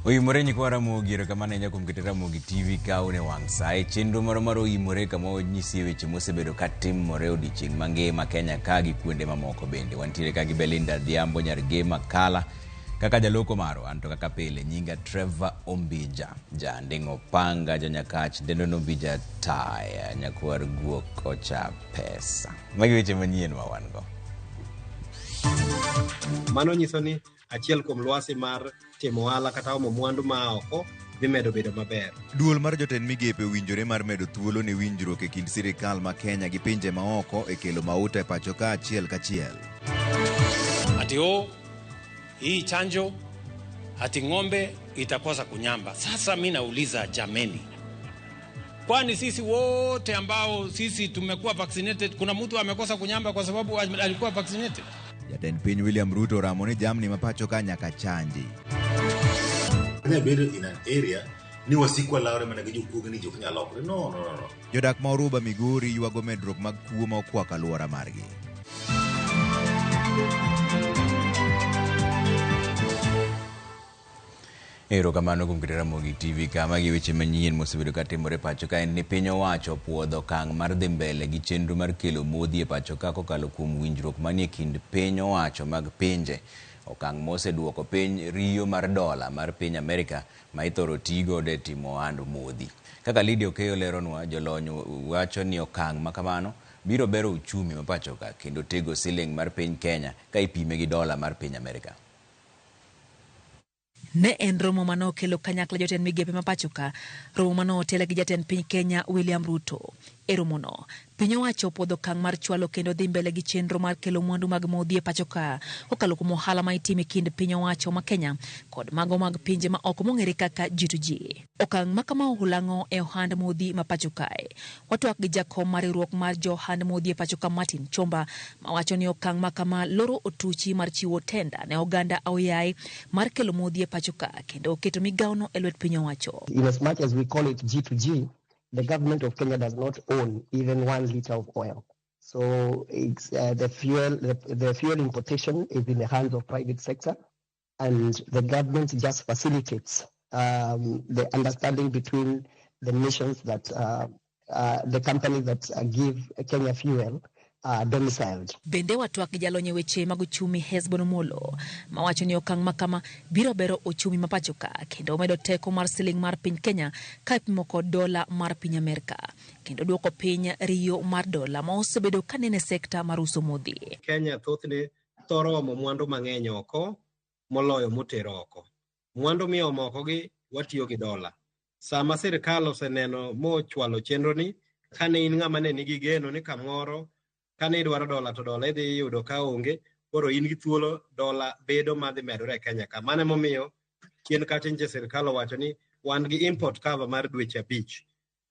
Oimore nyikwa Ramogi, erokamano ahinya kuom keto Ramogi TV ka un e wang' sa. E chenro moro mar Oimore kama wanyisie weche mosebedo ka timore odiechieng' mangima Kenya ka gi kuonde mamoko bende. Wantiere ka gi Belinda Adhiambo nyar Gema Kala kaka jaloko marwa, anto kaka pile nyinga Trevor Ombija, ja Nding'o Panga, ja Nyakach, Dendo Ombija Taya, nyakwar guok ocha pesa. Magi weche manyien ma wan go. Mano nyiso ni achiel kuom lwasi mar timo ohala kata omo mwandu maa oko dhi medo bedo maber. Duol mar jotend migepe owinjore mar medo thuolo ne winjruok e kind sirikal ma Kenya gi pinje maoko e kelo mauta e pacho ka achiel kachiel. Ati o hii chanjo ati ng'ombe itakosa kunyamba. Sasa mi nauliza jameni, kwani sisi wote ambao sisi tumekuwa vaccinated, kuna mtu amekosa kunyamba kwa sababu alikuwa vaccinated? Jatend piny William Ruto oramo ni jamni ma pacho ka nyaka chanji. Anya bedo in an area ni wasikwa lawre mana gi jokuoge ni jok nyalo lokre. No, no, no, no. Jodak ma Oruba Migori ywago medruok mag kuo ma okwako alwora margi. Erokamano kuom keto Ramogi TV kama gi weche manyien mosebedo ka timore pacho ka en ni piny owacho opuodho okang' mar dhi mbele gi chenro mar kelo modhi e pacho ka kokalo kuom winjruok manie kind piny owacho mag pinje. Okang' moseduoko piny riyo mar dola mar piny Amerika ma ithoro tii godo e timo ohand modhi. Kaka Lydia Okeyo leronwa, jolony wacho ni okang' ma kamano biro bero uchumi ma pacho ka kendo tego siling mar piny Kenya ka ipime gi dola mar piny Amerika. Ne en romo mane okelo kanyakla jotend migepe ma pacho ka, romo mane otel gi jatend piny Kenya William Ruto. E romono, piny owacho opuodho okang' mar chwalo kendo dhi mbele gi chenro mar kelo mwandu mag modhi e pacho ka kokalo kuom ohala ma itimo e kind piny owacho ma Kenya kod mago mag pinje ma oko mong'ere kaka G2G. Okang' ma kama ohulang'o e ohand modhi ma pacho kae. Watwak gi jakom mar riwruok mar jo ohand modhi e pacho ka Martin Chomba mawacho ni okang' ma kama loro otuchi mar chiwo tenda ne oganda aoyaye mar kelo modhi e pacho ka kendo keto migawono e lwet piny owacho. In as much as we call it G2G, the government of Kenya does not own even 1 liter of oil. So it's, the fuel importation is in the hands of private sector, and the government just facilitates the understanding between the nations that the company that give Kenya fuel domiciled. Bende watwak gi jalony e weche mag uchumi Hesbon Omolo mawacho ni okang' ma kama biro bero uchumi ma pacho ka kendo medo teko mar siling mar piny Kenya ka ipimo kod dola mar piny Amerka kendo duoko piny riyo mar dola ma osebedo ka nene sekta mar uso modhi. Kenya thothne thoro omo mwandu mang'eny oko moloyo motero oko. Mwandu miomo oko gi watiyo gi dola. Sama sirikal oseneno mochwalo chenro ni, kane in ng'ama ne nigi geno ni kamoro kane idwaro dola to dola idhi yudo ka onge, koro in gi thuolo dola bedo madhi medore e Kenya ka. Mano emomiyo chien kacha nyicha sirikal owacho ni wan gi import cover mar dweche 5.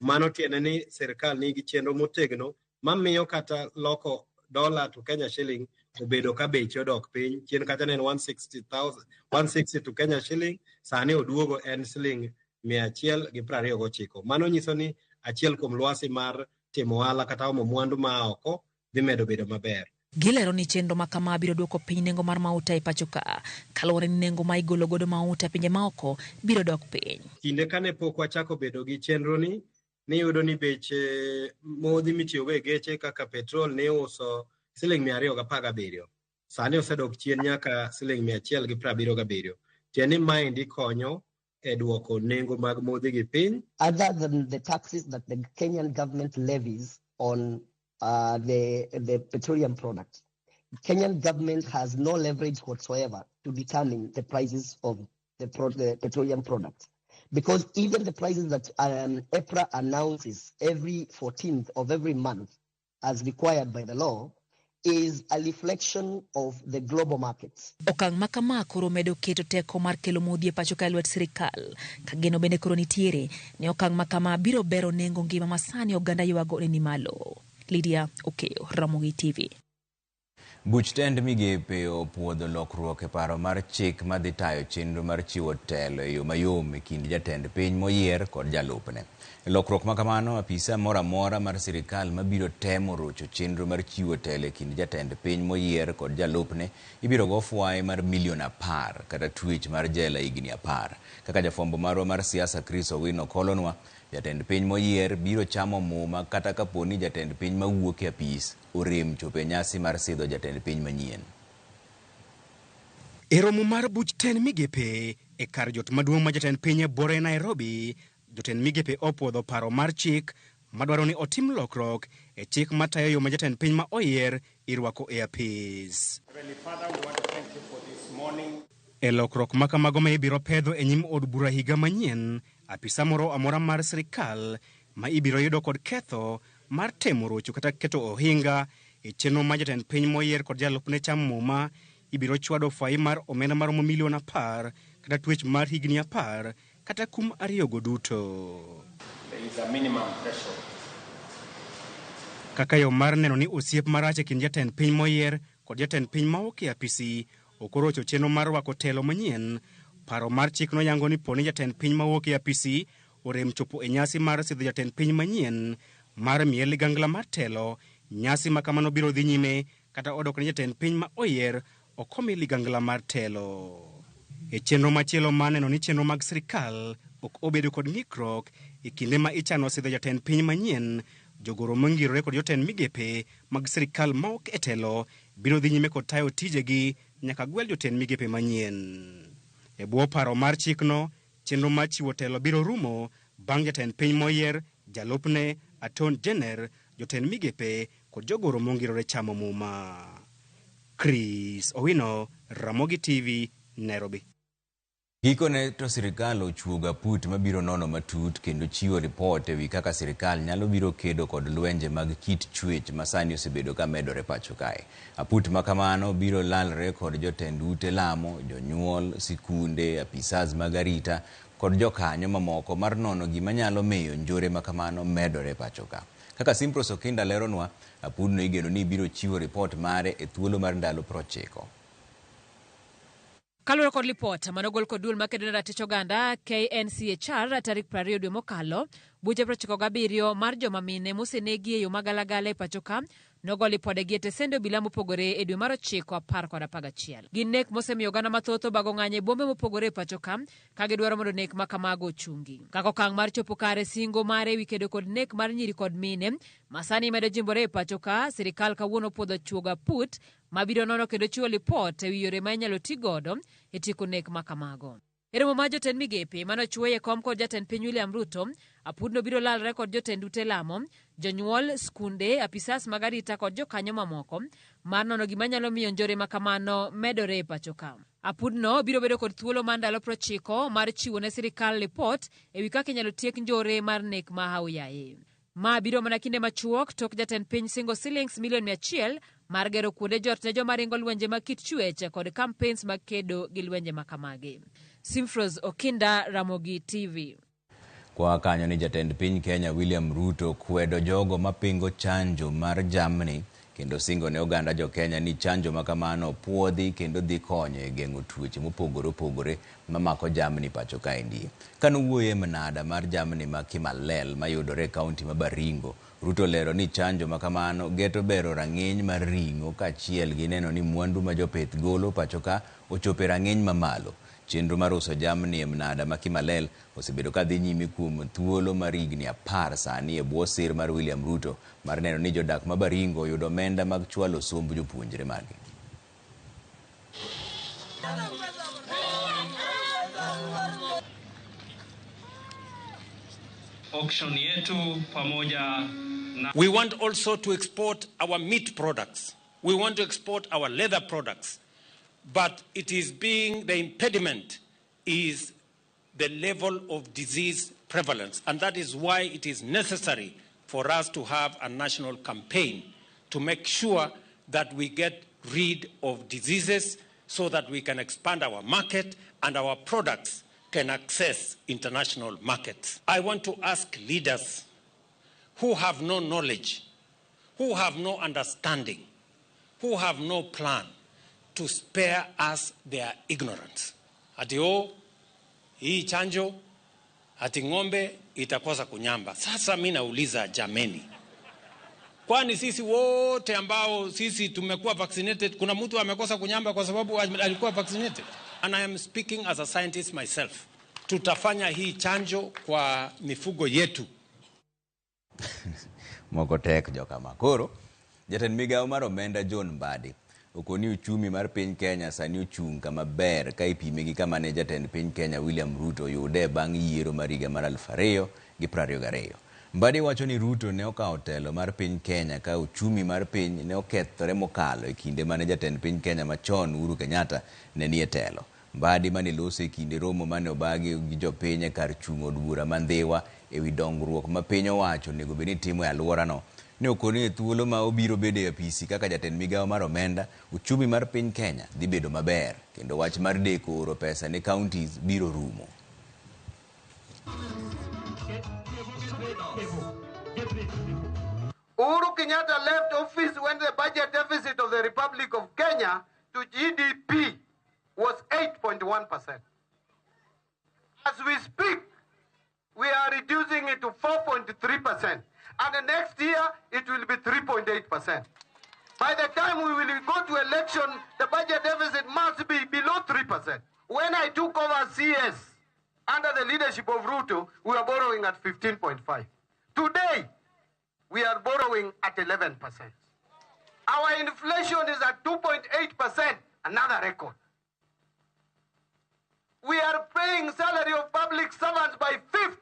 Mano tiende ni sirikal nigi chenro motegno mamiyo kata loko dola to Kenya shilling obedo ka beche odok piny. Chien kacha ne en 160,000, 160 to Kenya shilling, sani oduogo en siling 129. Mano nyiso ni achiel kuom lwasi mar timo ohala kata omo mwandu ma oko dhi medo bedo maber. Gilero ni chenro ma kama biro duoko piny nengo mar mauta e pacho ka, kaluwore ni nengo ma igolo godo mauta e pinje maoko biro dok piny. Kinde kane pok wachako bedo gi chenro ni, niyudo ni beche modhi mitiyogo e geche kaka petrol ne iuso siling 217. Sani osedok chien nyaka siling 177. Tiende ni maendi konyo e duoko nengo mag modhi gi piny. Other than the taxes that the Kenyan government levies on the petroleum products, Kenyan government has no leverage whatsoever to determine the prices of the petroleum products. Because even the prices that EPRA announces every 14th of every month, as required by the law, is a reflection of the global markets. Okang' ma kama koro medo keto teko mar kelo modhi e pacho ka e lwet sirikal. Ka geno bende koro nitiere ni okang' ma kama biro bero nengo ngima ma sani oganda ywago ni ni malo. Lydia Okeyo, Ramogi TV. Buch tend migepe opuodho lokruok e paro mar chik madhi tayo chenro mar chiwo telo e yo mayom e kind jatend piny moyier kod jalupne. E lokruok ma kamano, apisa moro amora mar sirikal mabiro temo rocho chenro mar chiwo telo e kind jatend piny moyier kod jalupne ibiro go fwaye mar milion 10 kata twech mar jela higni 10. Kaka jafwambo marwa mar siasa Chris Owino kolonwa, jatend piny moyier biro chamo muma kata kapo ni jatend piny mawuok e apis orem chopo e nyasi mar sidho jatend piny manyien. E romo mar buch tend migepe e kar jot maduong' ma jatend piny e buore Nairobi, jotend migepe opuodho paro mar chik madwaro ni otim lokruok e chik matayo yo ma jatend piny ma oyier irwako e apis. E lokruok ma kamago ma ibiro pedho e nyim od bura higa manyien, apisa moro amora mar sirikal ma ibiro yudo kod ketho mar temo rocho kata keto ohinga e chenro ma jatend piny moyier kod jalupne cham muma ibiro chwado fai mar omenda maromo milion 10 kata twech mar higni 10 kata kum ariyogo duto. There is a minimum threshold. Kaka yo mar neno ni osiep marach e kind jatend piny moyier kod jatend piny mawuok e apisi ok orocho chenro mar rwako telo manyien, paro mar chik noyango ni poni jatend piny mawuok e apisi orem chopo e nyasi mar sidho jatend piny manyien mar miye ligangla mar telo, nyasi ma kamano biro dhi nyime kata odok ne jatend piny ma oyier ok omi ligangla mar telo. E chenro machielo mar neno ni chenro mag sirikal ok obedo kod ng'ikruok e kinde ma ichano sidho jatend piny manyien, jogoro mongirore kod jotend migepe mag sirikal ma ok e telo biro dhi nyime kod tayo tijegi nyaka gwel jotend migepe manyien. E bwo paro mar chikno, chenro mar chiwo telo biro rumo bang' jatend piny moyier, jalupne, Attorney General, jotend migepe kod jogoro mongirore chamo muma. Chris Owino, Ramogi TV, Nairobi. Gikone to sirikal ochuogo aput mabiro nono matut kendo chiwo ripot ewi kaka sirikal nyalo biro kedo kod lwenje mag kit chwech ma sani osebedo ka medore pacho kae. Aput ma kamano biro lalre kod jotend ute lamo, jonyuol, sikunde, apisas mag arita kod jokanyo mamoko mar nono gima nyalo miyo njore ma kamano medore pacho ka. Kaka Simpros Okinda leronwa, apudno igeno ni biro chiwo ripot mare e thuolo mar ndalo 90. Kaluwore kod lipot manogol kod duol makedo ne ratich oganda KNCHR tarik 20 dwe mokalo, buche 97 mar joma mine mosenegi e yo magalagala e pacho ka nogo lipodegi e tesende obila mopogore e dwe mar 9, 10 kod 11. Gin nek mosemiyo oganda mathoth obago ng'anyo e bombe mopogore e pacho ka ka gidwaro mondo nek ma kamago ochungi. Kaka okang' mar chopo kare singo mare ewi kedo kod nek mar nyiri kod mine ma sani medo jimbore e pacho ka, sirikal kawuono opuodho chuogo aput mabiro nono kendo chiwo lipot ewi yore ma inyalo ti godo e tieko nek ma kamago. E romo mar jotend migepe manochuoye e kom kod jatend piny William Ruto, apudno biro lalre kod jotend ute lamo, jonyuol, skunde, apisas mag arita kod jokanyo mamoko mar nono gima nyalo miyo njore ma kamano medore e pacho ka. Apudno biro bedo kod thuolo mar ndalo 90 mar chiwo ne sirikal lipot ewi kaka inyalo tiek njore mar nek ma hauyaye. Ma biro mana kinde machuok tok jatend piny singo silings milion 100 mar gero kuonde jot ne joma ringo lwenje mag kit chwech kod campaigns mag kedo gi lwenje ma kamagi. Simfros Okinda, Ramogi TV. Kwa kanyo ni jatend piny Kenya William Ruto kwedo jogo mapingo chanjo mar jamni kendo singo ne oganda jo Kenya ni chanjo ma kamano puodhi kendo dhi konyo e geng'o tuoche mopogore opogore mamako jamni pacho kaendi. Kanowuoyo e mnada mar jamni ma Kimalel mayudore e kaunti ma Baringo, Ruto lero ni chanjo ma kamano geto bero rang'iny mar ring'o kaachiel gi neno ni mwandu ma jopith golo pacho ka ochopo e rang'iny mamalo. Chenro mar uso jamni e mnada ma Kimalel osebedo ka dhi nyime kuom thuolo mar higni 10 sani e bwo sir mar William Ruto mar neno ni jodak ma Baringo oyudo omenda mag chwalo somb jopuonjre margi. Auction yetu pamoja na We want also to export our meat products. We want to export our leather products. But it is being, the impediment is the level of disease prevalence. And that is why it is necessary for us to have a national campaign to make sure that we get rid of diseases so that we can expand our market and our products can access international markets. I want to ask leaders who have no knowledge, who have no understanding, who have no plan, to spare us their ignorance. Ati oh, hii chanjo, ati ng'ombe itakosa kunyamba. Sasa mi nauliza jameni, kwani sisi wote ambao sisi tumekuwa vaccinated, kuna mtu amekosa kunyamba kwa sababu alikuwa vaccinated? And I am speaking as a scientist myself. Tutafanya hii chanjo kwa mifugo yetu. Moko tek jokama. Koro, jatend migawo mar omenda John Mbadi okoni uchumi mar piny Kenya sani ochung' kama ber ka ipime gi kama ne jatend piny Kenya William Ruto oyude bang' yiero mar higa mar 2022. Mbadi wacho ni Ruto ne okawo telo mar piny Kenya ka uchumi mar piny ne okethore mokalo e kinde mane jatend piny Kenya machon Uhuru Kenyatta ne nie telo. Mbadi mane loso e kinde romo mane obagi gi jopiny e kar chung' od bura ma Ndhiwa ewi dongruok ma piny owacho onego bed ni timo e alworano ne okoni e thuolo ma obiro bedo e apisi kaka jatend migawo mar omenda, uchumi mar piny Kenya dhi bedo maber kendo wach mar deko oro pesa ne counties biro rumo. Uhuru Kenyatta left office when the budget deficit of the Republic of Kenya to GDP was 8.1%. As we speak, we are reducing it to 4.3%. And the next year, it will be 3.8%. By the time we will go to election, the budget deficit must be below 3%. When I took over CS, under the leadership of Ruto, we were borrowing at 15.5. Today, we are borrowing at 11%. Our inflation is at 2.8%, another record. We are paying salary of public servants by fifth.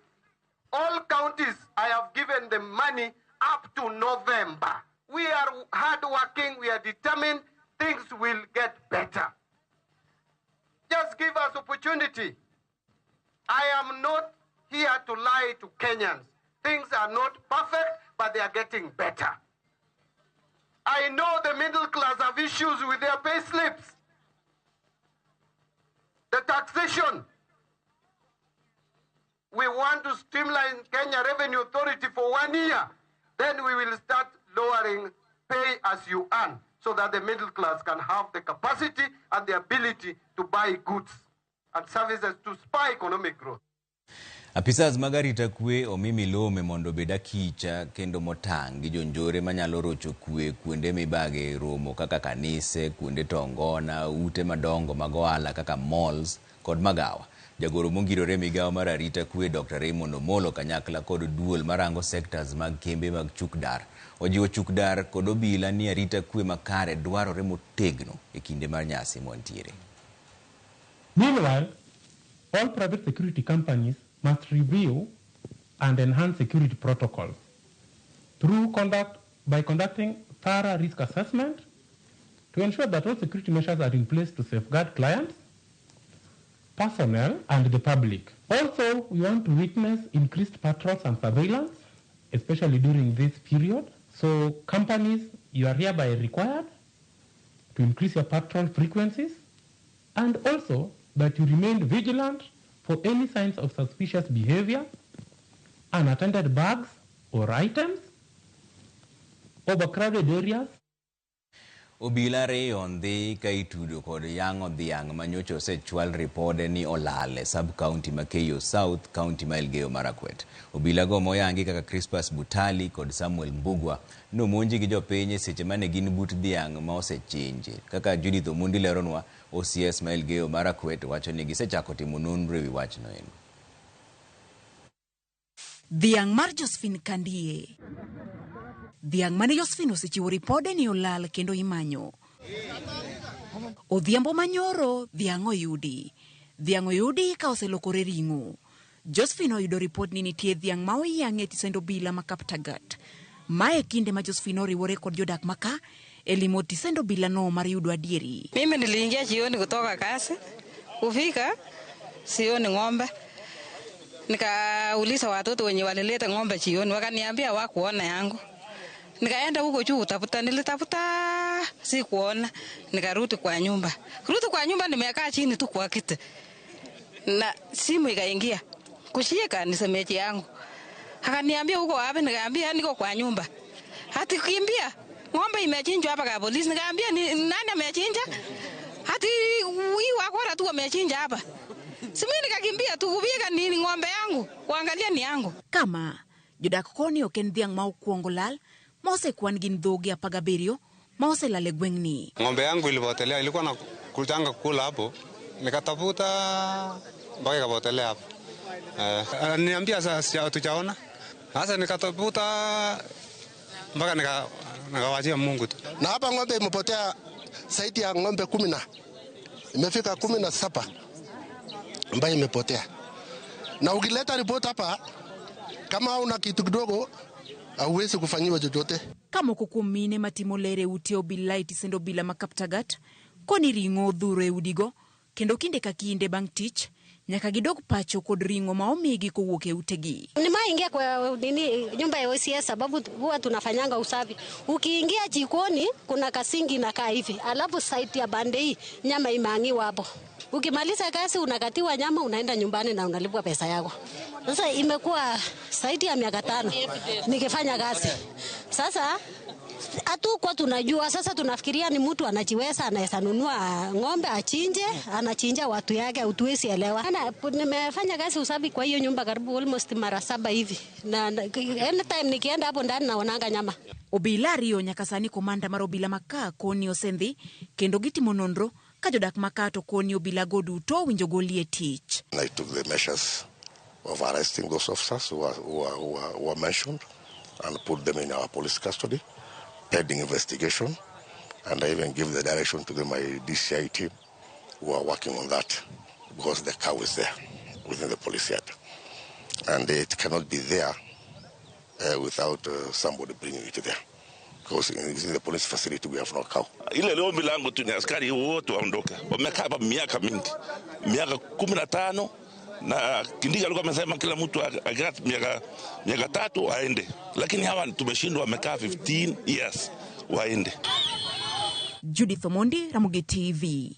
All counties, I have given them money up to November. We are hardworking, we are determined, things will get better. Just give us opportunity. I am not here to lie to Kenyans. Things are not perfect, but they are getting better. I know the middle class have issues with their pay slips. The taxation. We want to streamline Kenya Revenue Authority for 1 year. Then we will start lowering pay as you earn so that the middle class can have the capacity and the ability to buy goods and services to spur economic growth. Apisas mag arita kwe omi milome mondo obed akicha kendo motang' gi jonjore manyalo rocho kwe kuonde mibage romo kaka kanise, kuonde tongona, ute madongo mag ohala kaka malls kod magawa. Jagoro mongirore migawo mar arita kwe Dr. Raymond Omolo kanyakla kod duol marango sectors mag kembe mag chukdar ojiwo chukdar kod obila ni arita kwe makare dwarore motegno e kinde mar nyasi mwantiere. Meanwhile, all private security companies must review and enhance security protocols through by conducting thorough risk assessment to ensure that all security measures are in place to safeguard clients, personnel, and the public. Also, we want to witness increased patrols and surveillance, especially during this period. So companies, you are hereby required to increase your patrol frequencies and also that you remain vigilant for any signs of suspicious behavior, unattended bags or items, overcrowded areas. Obila ariyo ndhi ka itudo kod yang'o dhiang' manyocha osechwal ripode ni olal e sub-county ma Keyo South, county ma Elgeyo Marakwet. Obila go moyangi kaka Crispus Butali kod Samuel Mbugua nomonji gi jopiny e seche mane gin but dhiang' ma osechinji. Kaka Judith Omondi leronwa, OCS ma Elgeyo Marakwet wacho ni gisechako timo nonro ewi wachno endo. Dhiang' mar Josephine Kandie. Dhiang' mane Josephine osechiwo ripode ni olal kendo imanyo. Odhiambo manyoro, dhiang' oyudi. Dhiang' oyudi ka oselokore ring'o. Josephine oyudo ripot ni nitie dhiang' ma oyang' e tisend obila ma Kaptagat. Mae kinde ma Josephine oriwore kod jodak maka e limo tisend obila no mar yudo adieri. Mimi niliingia jioni kutoka kazi, kufika sioni ng'ombe. Nikauliza watoto wenye walileta ng'ombe jioni, wakaniambia hawakuona yangu. Nikaenda huko juu kutafuta, nilitafuta sikuona, nikarudi kwa nyumba. Kurudi kwa nyumba nimekaa chini tu kwa kiti. Na simu ikaingia. Kushika ni semeji yangu. Akaniambia huko wapi? Nikaambia niko kwa nyumba. Hati kimbia, ng'ombe imechinjwa hapa kwa polisi. Nikaambia ni nani amechinja? Hati huyu wakora tu amechinja hapa. Si mimi nikakimbia tu kupiga nini ng'ombe yangu, kuangalia ni yangu. Kama jodak koni ok en dhiang' ma okuongo lal ma osekwan gin dhoge 17 ma oselal e gweng'ni. Ng'ombe yangu ilipotelea, ilikuwa na kutanga kula hapo, nikatafuta mpaka ikapotelea hapo. Niambia sasa hatujaona. Sasa nikatafuta mpaka nikawachia Mungu tu. Na hapa ng'ombe imepotea zaidi ya ng'ombe 10 imefika 17 ambayo imepotea. Na ukileta report hapa kama una kitu kidogo hauwezi kufanyiwa chochote. Ka moko kuom mine matimo ler e ute obila e tisend obila ma Kaptagat koni ring'o odhuro e udigo kendo kinde ka kinde bang' tich nyaka gidog pacho kod ring'o ma omigi kowuok e utegi. Nimeingia kwa nini nyumba ya OCS sababu huwa tunafanyanga usafi. Ukiingia jikoni kuna kasingi inakaa hivi, alafu site ya bande hii nyama imehangiwa hapo. Ukimaliza kazi unakatiwa nyama, unaenda nyumbani na unalipwa pesa yako. Sasa imekuwa zaidi ya miaka 5 nikifanya kazi. Sasa hatukuwa tunajua, sasa tunafikiria ni mtu anajiweza, anaweza nunua ng'ombe achinje, anachinja watu yake, hatuwezi elewa. Nimefanya kazi usafi kwa hiyo nyumba karibu almost mara 7 hivi. Na anytime nikienda hapo ndani naonanga nyama. Obila ariyo nyaka sani komanda mar obila ma ka koni osendhi kendo gitimo nonro ka jodak ma ka to koni obila go duto owinjo golie tich. I took the measures of arresting those officers who are mentioned and put them in our police custody, pending investigation, and I even give the direction to my DCI team who are working on that, because the cow is there within the police yard, and it cannot be there without somebody bringing it there, because in the police facility we have no cow. Ile ombi langu tu ni askari wote waondoke. Wamekaa hapa miaka mingi, miaka 15, na Kindiki alikuwa amesema kila mtu akikaa miaka 3 aende, lakini hawa tumeshindwa, wamekaa 15 years, waende. Judith Omondi, Ramogi TV.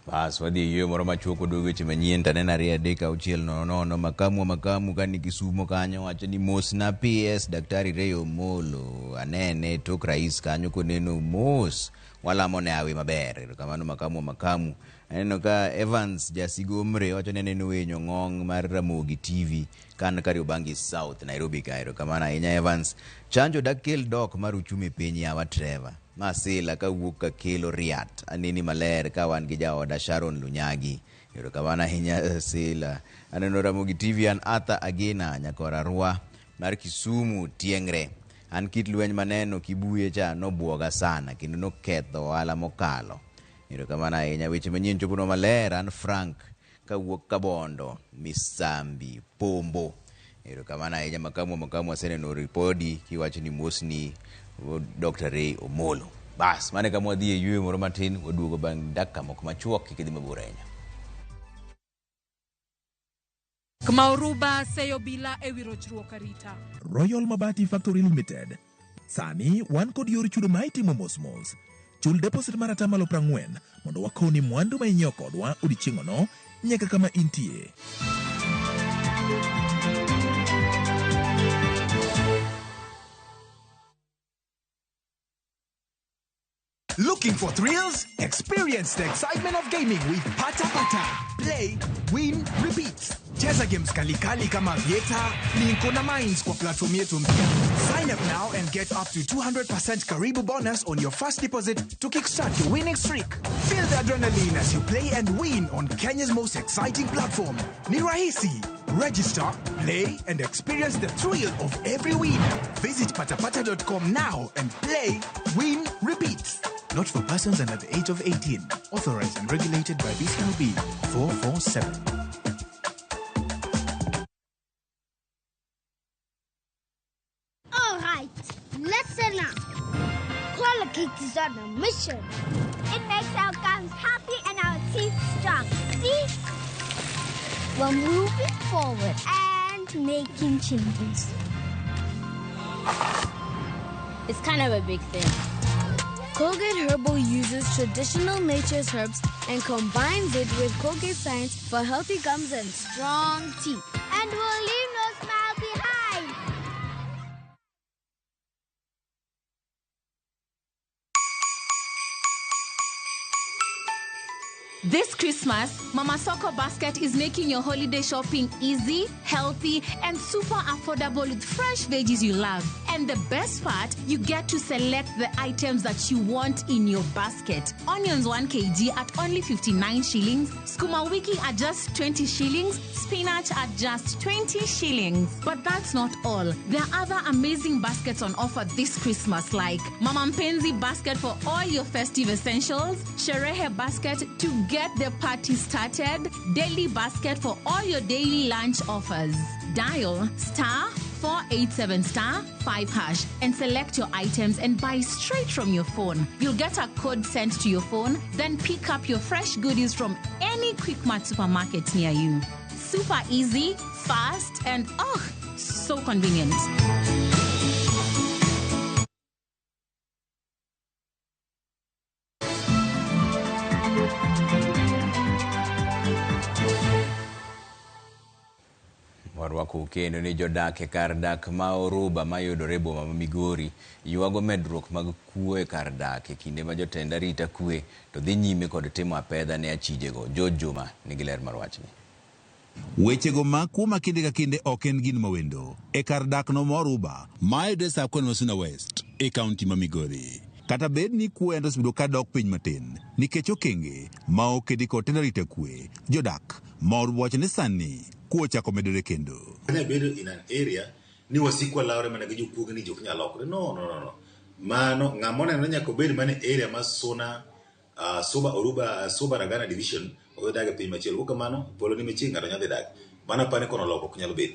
Bas wadhi e yueyo moro machuok waduogo weche manyien to aneno 2 3 6 0 0 makamu wa makamu kani Kisumo kanyo wacho ni mos na PS Daktari Ray Omolo anene tok rais kanyo koneno mos walamo ne awi maber. Erokamano makamu wa makamu. Aneno ka Evans Jasigomre wacho ni aneno winyo ng'ong mar Ramogi TV kan Kariobangi South Nairobi ka. Erokamano ahinya Evans. Chanjo dakel dok mar uchumi e piny yawa Trevor. Masila kawuok Kakelo Riat aneni maler ka wan gi jaoda Sharon Lunyagi. Erokamano ahinya Sila. Aneno Ramogi TV an Arthur Agena nyakora Rwa mar Kisumu Tiengre. An kit lweny maneno Kibuye cha nobuoga sana kendo noketho ohala mokalo. Erokamano ahinya. Weche manyien choponwa maler an Frank kawuok Kabondo Misambi Pombo. Erokamano ahinya makamu wa makamu aseneno ripodi kiwacho ni mosni Dr. Ray Omolo. Bas, mane kama wadhi e yueyo moro matin, waduogo bang' dakika moko machuok, kik idhi mabor ahinya. Kmauruba seyo bila ewi rochruok arita. Royal Mabati Factory Limited. Sani wan kod yor chudo ma itimo mos mos. Chul deposit mar 40% mondo wakoni mwandu ma inyiewo kodwa odiechieng'ono nyaka kama intie. Looking for thrills? Experience the excitement of gaming with Pata Pata. Play, win, repeat. Cheza games kalikali kama Vieta, Linko na Mines kwa platform yetu mpya. Sign up now and get up to 200% Karibu bonus on your first deposit to kickstart your winning streak. Feel the adrenaline as you play and win on Kenya's most exciting platform. Ni rahisi. Register, play, and experience the thrill of every win. Visit patapata.com now and play, win, repeat. Not for persons under the age of 18. Authorized and regulated by BCLB 447. All right, listen up. Colgate is on a mission. It makes our gums happy and our teeth strong. See? We're moving forward and making changes. It's kind of a big thing. Colgate Herbal uses traditional nature's herbs and combines it with Colgate science for healthy gums and strong teeth. And we'll leave no smile behind. This Christmas, Mama Soko Basket is making your holiday shopping easy, healthy, and super affordable with fresh veggies you love. And the best part, you get to select the items that you want in your basket. Onions 1 kg at only 59 shillings, skuma wiki at just 20 shillings, spinach at just 20 shillings. But that's not all. There are other amazing baskets on offer this Christmas, like Mama Mpenzi basket for all your festive essentials, Sherehe basket to get the party started, daily basket for all your daily lunch offers. Dial *487 *5# and select your items and buy straight from your phone. You'll get a code sent to your phone, then pick up your fresh goodies from any Quickmart supermarket near you. Super easy, fast, and oh, so convenient. Warwako kendo ni jodak e kar dak ma Oruba mayudore e boma ma Migori ywago medruok mag kuo e kar dak e kinde ma jotend arita kwe to dhi nyime kod timo apedha ne achijego. George Juma nigi ler mar wachni. Wechego mag kuo ma kinde ka kinde ok en gin mawendo e kar dak no ma Oruba mayudore e sub-county ma Suna West e kaunti ma Migori. Kata bed ni kuo en osebedo ka dok piny matin nikech okenge ma oketi kod tend arita kwe, jodak ma Oruba wacho ni sani kuo ochako medore kendo. Anya bedo in an area ni wasikwa lawre mana gi jokuoge ni jok nyalo lokre. No, no, no, no. Mano ng'ama oneno nyaka obed mana e area ma Suna Suba Oruba Suba Ragana division odhi dak e piny machielo. Kok kamano polo ni machiegni ng'ato nyalo dhi dak. Mano apani kono lokruok nyalo bedo.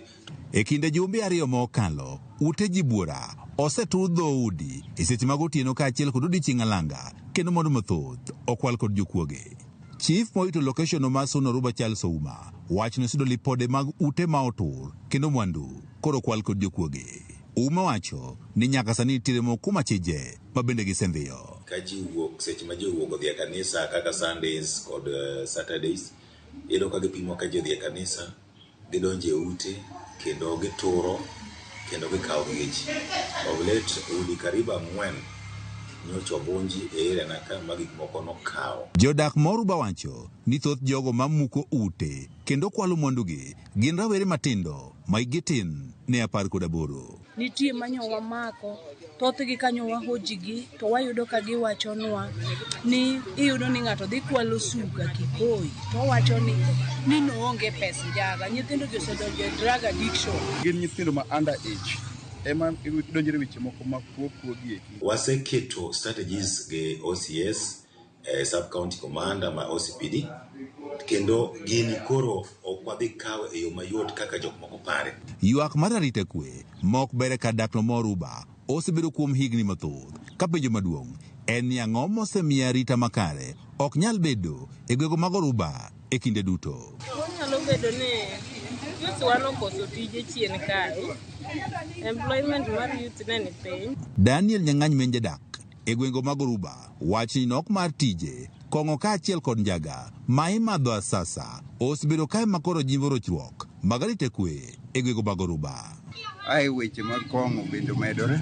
E kinde jumbe ariyo ma okalo, ute ji buora osetur dhoudi e seche mag otieno kaachiel kod odiechieng' alanga kendo mwandu mathoth okwal kod jokuoge. Chief morito location ma Suna Oruba Charles Ouma wacho ni osedo lipode mag ute ma otur kendo mwandu koro okwal kod jokuoge. Ouma wacho ni nyaka sani nitiere moko kuom achije ma bende gisendhiyo. Ka ji wuok seche ma ji owuok odhi e kanisa kaka Sundays kod Saturdays, iyudo ka gipimo ka ji odhi e kanisa, gidonjo e ute kendo gituro kendo gikawo gige ji. Of late udi karibu 4 nyocha obunji e area na ka ma gik moko nokawo. Jodak ma Oruba wacho ni thoth jogo ma muko ute kendo kwalo mwandugi gin rawere matindo ma hikgi tin ne 18. Nitie manyo wamako, thothgi kanyo wahojigi to wayudo ka giwachonwa ni iyudo ni ng'ato dhi kwalo suka Kikoi to owacho ni noonge pes njaga. Nyithindo gi osedonjo e drug addiction. Gin nyithindo ma under age ema donjore weche moko ma kuo kuo gi eki. Waseketo strategies gi OCS, sub county commander ma OCPD, kendo gini koro ok wadhi kawo e yo mayot kaka jok moko pare. Ywak mar arita kwe ma ok ber e kar dak no ma Oruba osebedo kuom higni mathoth. Ka penjo maduong' en ni ang'o mosemiyo arita makare ok nyal bedo e gwenge mag Oruba e kinde duto. Onyalo bedo ni youth wan okoso tije chien kae, employment mar youth ne ni piny. Daniel Nyang'any men jadak e gwenge mag Oruba wacho ni nok mar tije, kong'o kaachiel kod njaga ma imadho asasa osebedo kae ma koro jimbo rochruok mag arita kwe e gwenge mag Oruba. Ae weche mag kong'o bende omedore.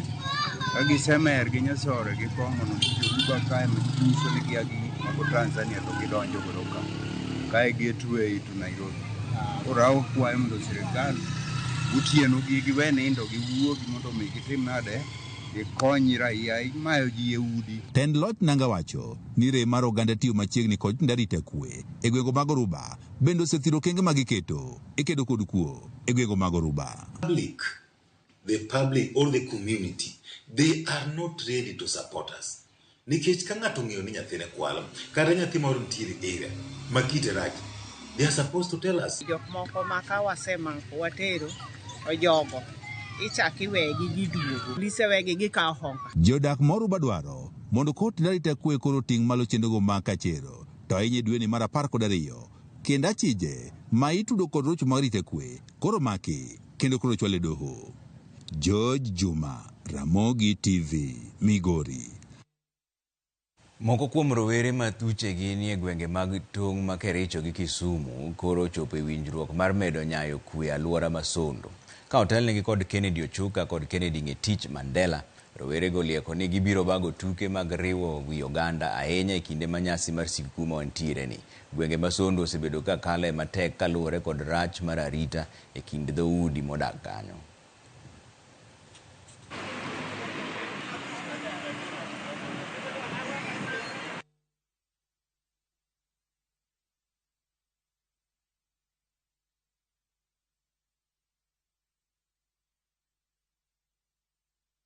Ka gisemer gi nyasore gi kong'o no, Oruba kae nyiso ni gia gi gik moko Tanzania to gidonjo godo ka. Kae gateway to Nairobi. Koro akwayo mondo sirikal otieno gi giwe nindo giwuogi mondo mi gitim nade gikony raia imayo ji e udi. Tend loch Nanga wacho ni rem mar oganda tiyo machiegni kod jotend arita kwe e gwenge mag Oruba bende osethiro okenge ma giketo e kedo kod kuo e gwenge mag Oruba. The public or the community, they are not ready to support us. Nikech ka ng'ato ong'eyo ni nyathine kwalo, kata nyathi moro nitiere area ma kite rach, they are supposed to tell us. Jok moko ma ka wasemako watero to jogo ichako iwegi giduogo. Polise wegi gikawo honga. Jodak ma Oruba dwaro mondo kot arita kwe koro ting' malo chenrogo mag kachero to ahinya e dweni mar 12 kendo achije ma itudo kod rocho mag arita kwe koro maki kendo koro chwal e doho. George Juma, Ramogi TV, Migori. Moko kuom rowere ma thuchegi nie gwenge mag tong' ma Kericho gi Kisumu koro ochopo e winjruok mar medo nyayo kwe e alwora ma Sondu. Ka otelnegi kod Kennedy Ochuka kod Kennedy Ng'etich Mandela, rowerego olieko ni gibiro bago tuke mag riwo wi oganda ahinya e kinde ma nyasi mar sikukuu ma wantiere ni. Gwenge ma Sondu osebedo ka kale matek kaluwore kod rach mar arita e kind dhoudi modak kanyo.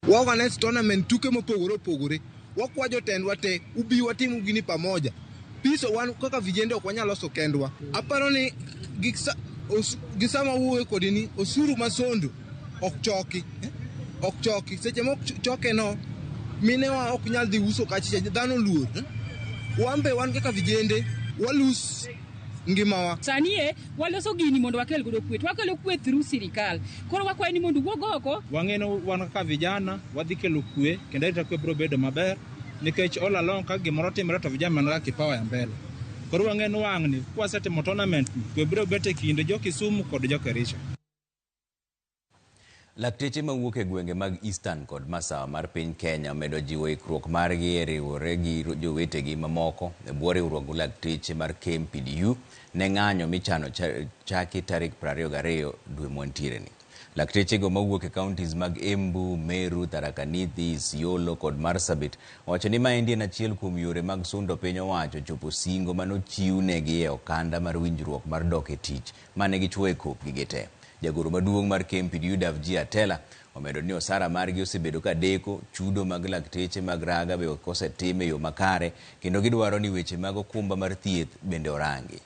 Wa organize tournament tuke mopogore opogore. Wakwa jotendwa te ubi watim gini pamoja. Peace wan kaka vijende ok wanyal loso kendwa. Aparo ni gi sama wuoyo kodi ni osuru ma Sondu ok choki. Ok choki. Seche ma ok choke no, minewa ok nyal dhi uso kachicha, dhano luor. Wan be wan kaka vijende, walus ngimawa. Sani e waloso gini mondo wakel godo kwe, to wakelo kwe through sirikal. Koro wakwayo ni mondo uwuog oko. Wang'eno wan kaka vijana wadhi kelo kwe kendo arita kwe biro bedo maber nikech all along ka gimoro timore to vijana man ga kipawa ya mbele. Koro wang'eno wang'ni kwasetimo tournament ni kwe biro bet e kind jo Kisumu kod jo Kericho. Lakteche mawuok e gwenge mag Eastern kod Masawa mar piny Kenya omedo jiwo ikruok margi e riwore gi jowetegi mamoko e bwo riwruog lakteche mar KMPDU ne ng'anyo michano chaki tarik 22 dwe mwantiere ni. Laktechego mawuok e counties mag Embu, Meru, Tharaka Nithi, Isiolo kod Marsabit owacho ni maendi en achiel kuom yore mag sundo piny owacho chopo singo manochiwnegi e okanda mar winjruok mar dok e tich mane gichuo e kopgi gite. Jagoro maduong' mar KMPDU Davji Atela omedo ni osara margi osebedo ka deko, chudo mag lakteche mag raga be ok osetim e yo makare kendo gidwaro ni weche mag okumba mar thieth bende orangi.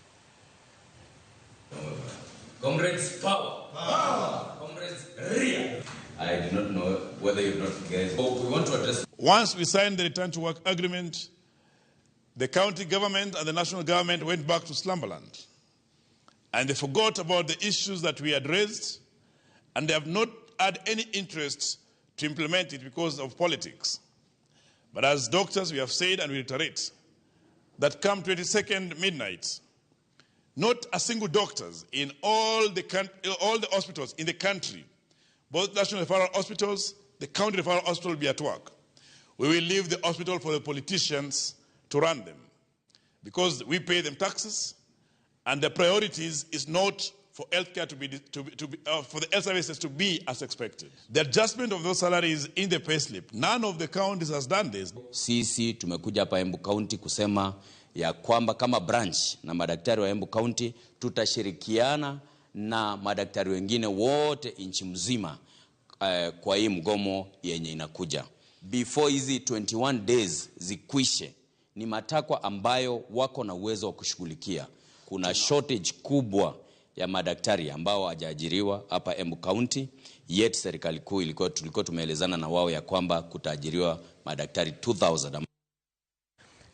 Comrades, power! Power! Comrades, rear! I do not know whether you've not guys. But we want to address. Once we signed the return to work agreement, the county government and the national government went back to slumberland. And they forgot about the issues that we had raised, and they have not had any interest to implement it because of politics. But as doctors, we have said and we reiterate that come 22nd midnight, not a single doctors in all the hospitals in the country, both national referral hospitals, the county referral hospital will be at work. We will leave the hospital for the politicians to run them because we pay them taxes, and the priorities is not for healthcare for the health services to be as expected. The adjustment of those salaries in the payslip, none of the counties has done this. Sisi tumekuja hapa Embu County kusema ya kwamba kama branch na madaktari wa Embu County tutashirikiana na madaktari wengine wote nchi mzima kwa hii mgomo yenye inakuja. Before hizi 21 days zikwishe, ni matakwa ambayo wako na uwezo wa kushughulikia. Kuna shortage kubwa ya madaktari ambao hawajaajiriwa hapa Embu County, yet serikali kuu tulikuwa tumeelezana na wao ya kwamba kutaajiriwa madaktari 2000.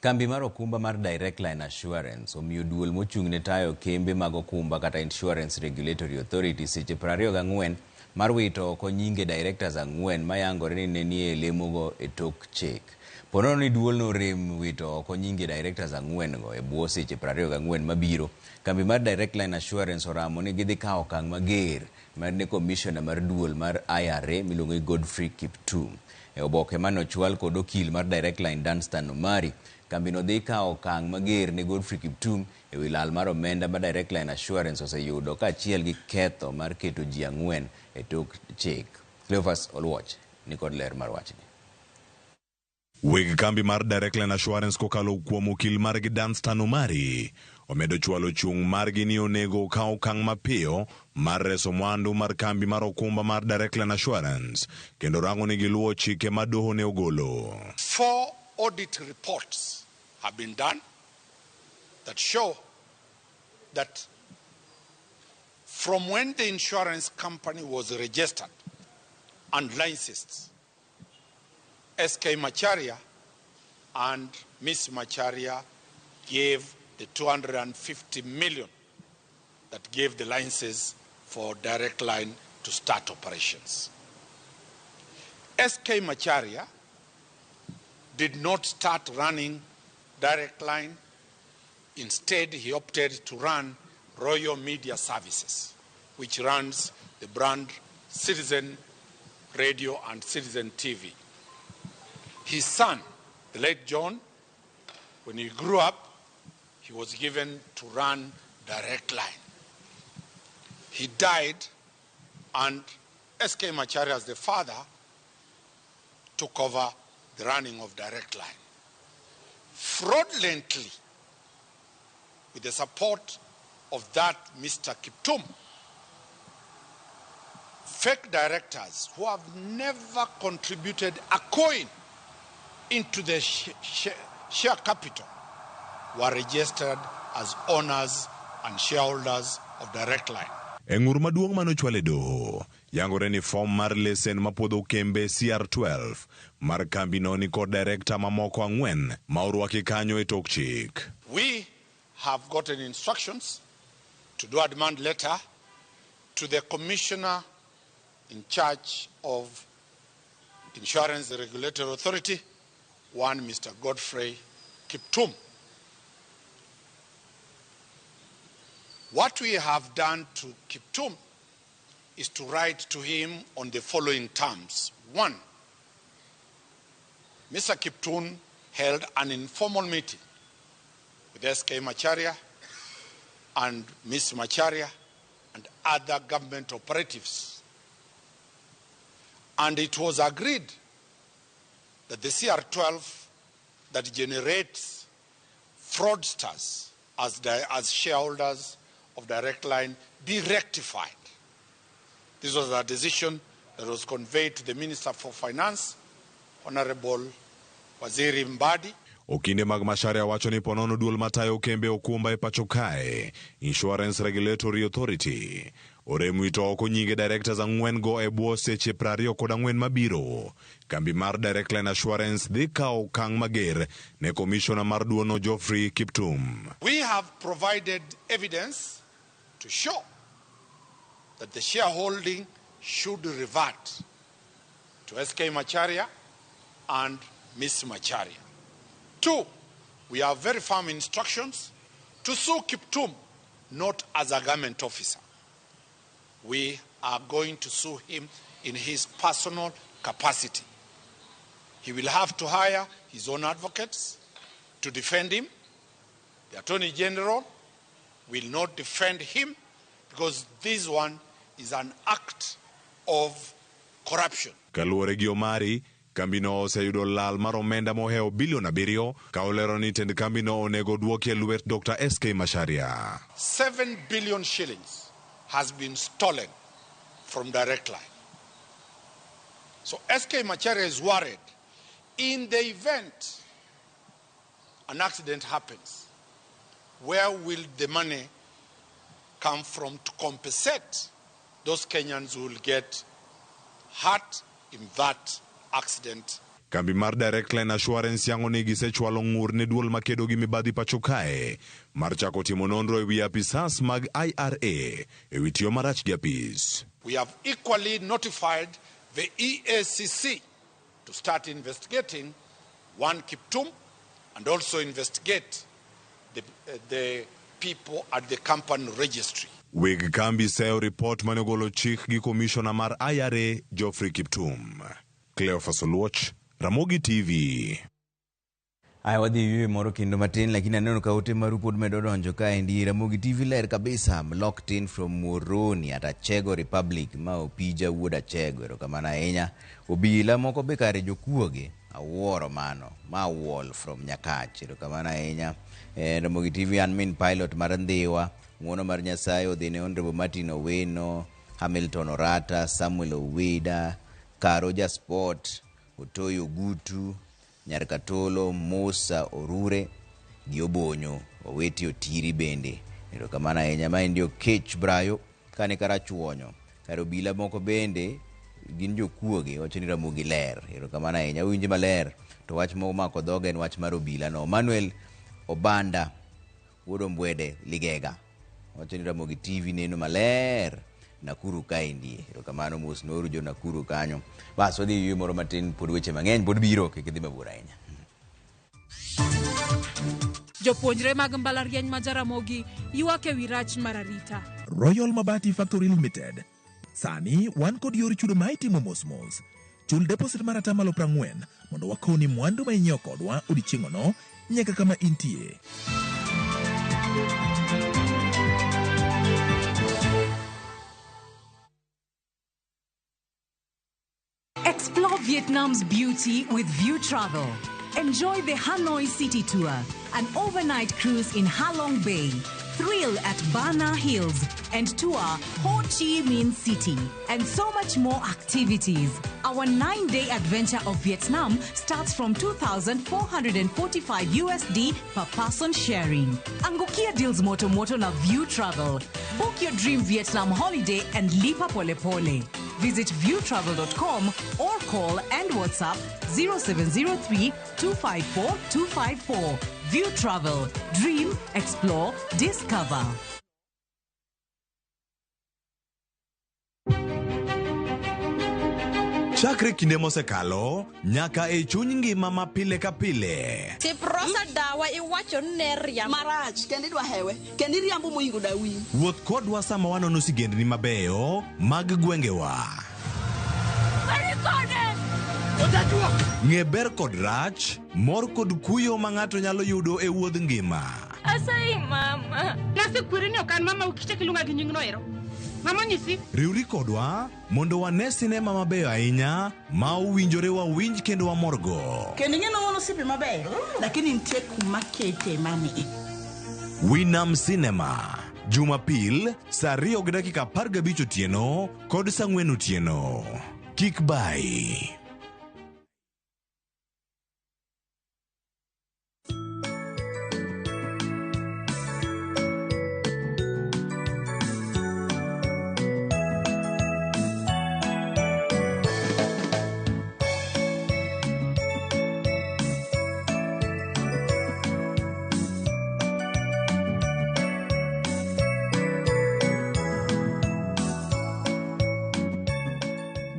Kambi mar okumba mar Direct Line Assurance omiyo duol mochung' ne tayo kembe mag okumba kata Insurance Regulatory Authority seche 24 mar wito oko nyinge directors 4 mayangore ni ne nie lemogo e tok chik. Ponono ni duolno rem wito oko nyinge directors 4 go e bwo seche 24 mabiro, kambi mar Direct Line Assurance oramo ni gidhi kawo okang' mager mar ne commissioner mar duol mar IRA miluongo ni Godfrey Kiptum. E oboke mane ochwal kod okil mar Direct Line Danstan Omari, kambino dhi kawo okang' mager ne Godfrey Kiptum e wi lal mar omenda ma Direct Line Assurance oseyudo kaachiel gi ketho mar keto ji 4 e tok chik. Cleophas Oluoch ni kod ler mar wachni. Weg kambi mar Direct Line Assurance kokalo kuom okil margi Danstan Omari omedo chwalo chung' margi ni onego okaw okang' mapiyo mar reso mwandu mar kambi mar okumba mar Direct Line Assurance kendo rango ni giluwo chike ma doho ne ogolo. 4 audit reports have been done that show that from when the insurance company was registered and licensed, SK Macharia and Ms. Macharia gave the 250 million that gave the licenses for Direct Line to start operations. SK Macharia did not start running Direct Line. Instead, he opted to run Royal Media Services, which runs the brand Citizen Radio and Citizen TV. His son, the late John, when he grew up, he was given to run Direct Line. He died, and SK Macharia, as the father, took over the running of Direct Line. Fraudulently, with the support of that Mr. Kiptum, fake directors who have never contributed a coin into the share capital were registered as owners and shareholders of Direct Line. E ng'ur maduong' manochwal e doho, yangore ni fom mar lesen mapuodho kembe CR12 mar kambino ni kod direkta mamoko ang'wen ma orwaki kanyo e tok chik. We have gotten instructions to do a demand letter to the commissioner in charge of Insurance Regulatory Authority, one Mr. Godfrey Kiptum. What we have done to Kiptum is to write to him on the following terms. 1, Mr. Kiptum held an informal meeting with SK Macharia and Ms. Macharia and other government operatives. And it was agreed that the CR12 that generates fraudsters as shareholders of Direct Line be rectified. This was a decision that was conveyed to the Minister for Finance, Honorable Waziri Mbadi. Okinde mag Macharia wacho ni ponono duol matayo kembe okumba e pacho kae, Insurance Regulatory Authority, orem wito oko nyinge directors ang'wen go e bwo seche 24 mabiro. Kambi mar Direct Line Assurance dhi kawo okang' mager ne komishona mar duono Geoffrey Kiptum. We have provided evidence to show that the shareholding should revert to SK Macharia and Ms. Macharia. 2, we have very firm instructions to sue Kiptum, not as a government officer. We are going to sue him in his personal capacity. He will have to hire his own advocates to defend him. The Attorney General will not defend him because this one is an act of corruption. Kaluwore gi Omari, kambino oseyudo lal mar omenda mohewo bilion 7 ka olero ni tend kambino onego duoki e lwet Dr. SK Macharia. 7 billion shillings has been stolen from Direct Line. So SK Macharia is worried in the event an accident happens, where will the money come from to compensate those Kenyans who will get hurt in that accident? Kambi mar Direct Line Assurance yango ni gisechwalo ng'ur ne duol makedo gi mibadhi pacho kae mar chako timo nonro ewi apisas mag IRA ewi tiyo marach gi apis. We have equally notified the EACC to start investigating one Kiptum and also investigate the people at the company registry. Weg kambi seyo report mane ogolo chik gi komishona mar IRA Geoffrey Kiptum. Cleophas Oluoch, Ramogi TV. Aya, wadhi yweyo moro kendo matin, lakini aneno ka ote maru pod medo donjo kaendi. Ramogi TV ler kabisa. I'm locked in from Moroni at Achego Republic, ma Opija wuod Achego. Erokamano ahinya. Obila moko be kare jokuoge, awuoro mano. Ma Wall from Nyakach. Erokamano ahinya. Ramogi TV an min pilot mar Ndhiwa. Ng'uono mar Nyasaye odhi ne Honorable Martin Owino, Hamilton Orata, Samuel Owida, Karo Jasport, Otoyo Gutu, Nyarkatolo, Musa Orure gi Obonyo, Oweti Otiri bende. Erokamano ahinya. Maendi Okech Brayo kane Karachuonyo. Kare obila moko bende gin jokuoge, wacho ni Ramogi ler. Erokamano ahinya. Uwinje maler. To wach momako dhoga en wach mar obila no. Manuel Obanda wuod Ombwede Ligega. Wacho ni Ramogi TV neno maler Nakuru kaendi. Erokamano mos noru jo Nakuru kanyo. Bas wadhi yweyo moro matin pod weche mang'eny pod biro kik idhi mabor ahinya. Jopuonjre mag mbalariany ma Jaramogi ywak e wi rach mar arita. Royal Mabati Factory Limited. Sani wan kod yor chudo ma itimo mos mos. Chul deposit mar atamalo 40 mondo wakowni mwandu ma inyiewo kodwa odiechieng'ono nyaka kama intie. Explore Vietnam's beauty with View Travel. Enjoy the Hanoi City Tour, an overnight cruise in Halong Bay, thrill at Bana Hills, and tour Ho Chi Minh City, and so much more activities. Our 9-day adventure of Vietnam starts from 2,445 USD per person sharing. Angukia deals moto moto na View Travel. Book your dream Vietnam holiday and lipa pole pole. Visit viewtravel.com or call and WhatsApp 0703 254 254. View Travel. Dream, explore, discover. Chakre kinde mosekalo nyaka e chuny ngima ma pile ka pile. Tiprosa dawa iwacho ni ne riambo. Marach kendo idwa hewe kendo iriambo moingo dawi. Wuoth kodwa sama wanono sigendni mabeyo mag gwengewa. Ng'e ber kod rach, mor kod kuyo ma ng'ato nyalo yudo e wuodh ngima. Asayi mama. Nasekweri ni ok an mama ukichak iluonga gi nyingno ero. Mama onyisi. Riwri kodwa mondo wane sinema mabeyo ahinya ma owinjore wawinj kendo wamorgo. Kendo ing'e ni wan osiepe mabeyo lakini nitie kuma kete mami. Winam Cinema, Jumapil saa 2:15 otieno kod saa 4 otieno. Kik bayi.